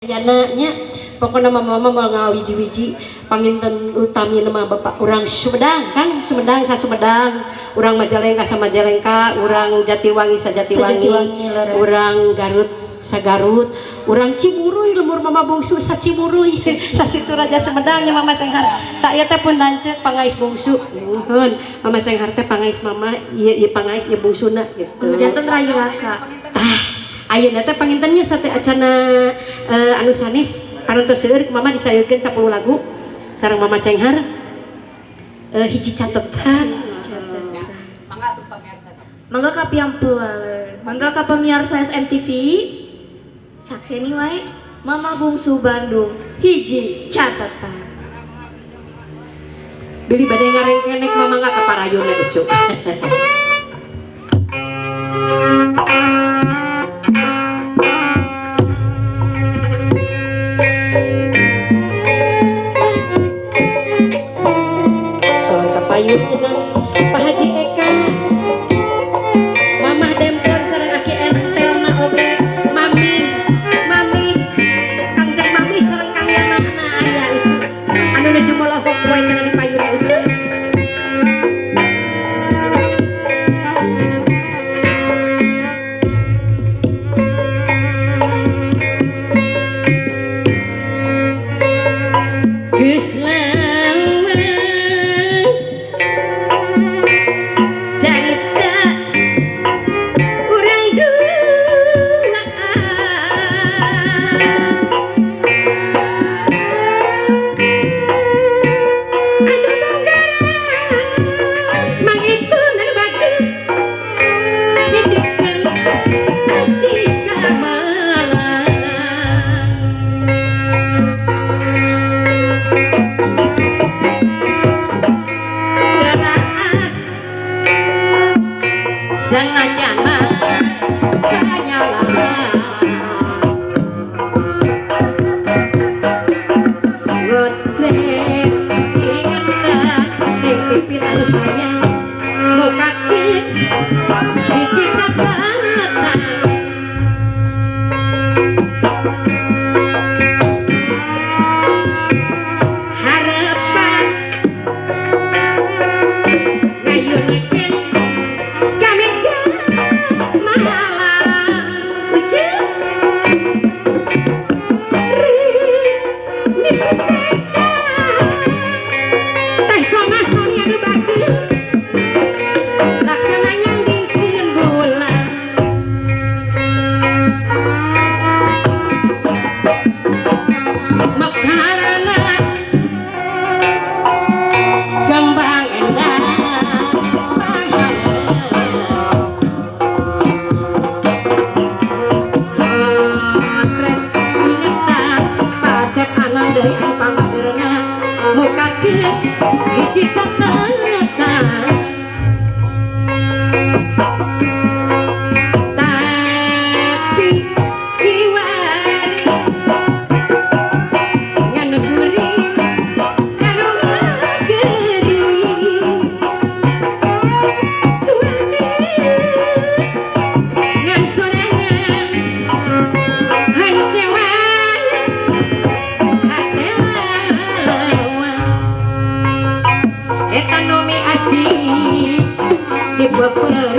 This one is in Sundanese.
Ayana nya pokona mama mama mau ngawiji-wiji panginten utami nama bapak urang Sumedang, Kang Sumedang sa Sumedang, urang Majalengka sa Majalengka, urang Jatiwangi sa Jatiwangi, Jatiwangi, leres. Urang Garut sa Garut, urang Ciburuy lemur mama bungsu sa Ciburuy sa situ Raja Sumedang nya Mama Cenghar. Tak ieu teh pun lanceuk pangais bungsu. Nuhun Mama Cenghar teh pangais mama ieu ieu pangais ieu bungsuna gitu. Janten rayu raka. Tah, ayeuna teh pangintennya sate acana anu sanes parantos seueur mama disayogkeun 10 lagu sareng Mama Cenghar hiji catetan. Mangga ka mangga ka pemirsa SMTV. Sakseni wae Mama Bungsu Bandung hiji catatan. Bilih bade ngarengkenek mama nggak ka parayuna ucu. Soal kapayun cenah Pak Haji Eka Mamah Demplon sareng Aki Entelna oge Mami Mami Kangjeng Mami sareng Kang Yanana aya ucu anu nuju molohok wae cenah di payun ucu. Geus lawas carita urang dulaan anu bonggaran mang itu nu bageur nitipkeun asih ka malam. Geraas sengaja sanyalah Godrek ingetan ning pipit anu sayang mukakeun hiji catatan. Harapan ngayunkeun kami ke malam ucap teh sona soni anu bageur laksana nyandingkeun bulan mekarna kembang endah potret ingetan pasep anan deui anu pamageurna mukakeun hiji catatan. Tapi kiwari ngan kuring anu ngageruwi cuaca ngan sorangan hancewan hatelawa eta nomi asih di beupeung.